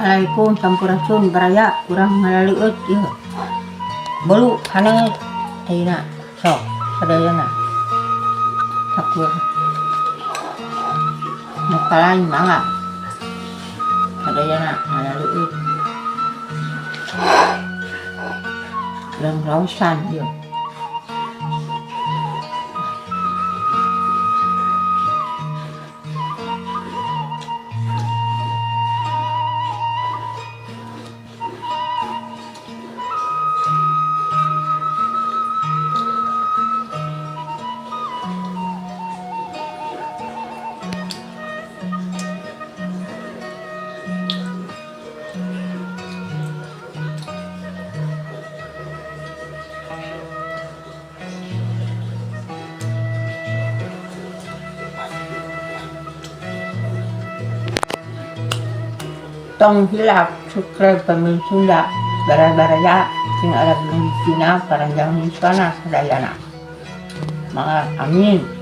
Assalamualaikum sampurasun baraya urang ngalaleueut ieu. Bolu haneut ayeuna sok sadayana. Sakur. Nu kalain mangga. Sadayana ngalaleueut. Urang raosan ieu. Tong hilap subscribe Pamili Sunda baraya-baraya sing arageng dina paranjang yuswana sadayana. Mangga amin.